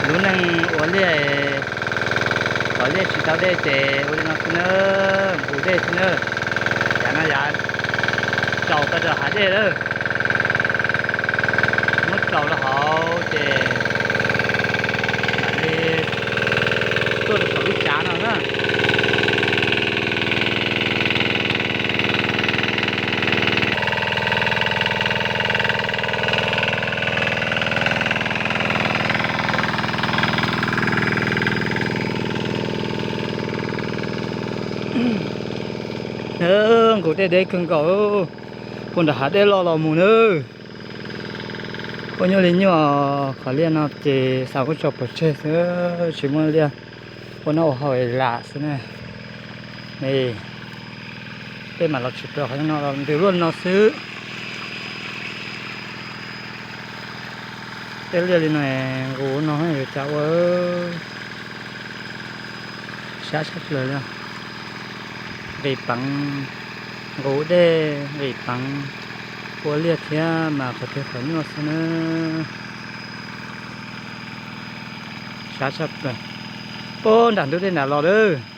Lub neej ua liaj, ua liaj tsis tau dej ces ua li no xwb na, nqus dej xwb na. Yav no yav tsaus tau rau hav dej lawm, muab tsaus rau hauv ces mam li tuaj rau saum lub tsav no na. Nqus dej deb kawg nkaus, puag nram hav dej loj los mus na. Ua nyuaj li nyuaj, qhov liaj no ces xav kuj tso pov tseg xwb, tsis muaj liaj ua noj ua haus lam xwb na. Tej mam los tsis pom qhov no los ntws luaj li no xwb. Tej liaj li no nqus no yuav cas ua, sab sab plaws li. Nqis peev, nqus dej nqis peev, ua liaj thiab mas qhov twg qhov nyuaj xwb na. Sab sab plaws, puag nram ntug dej nram los lawm.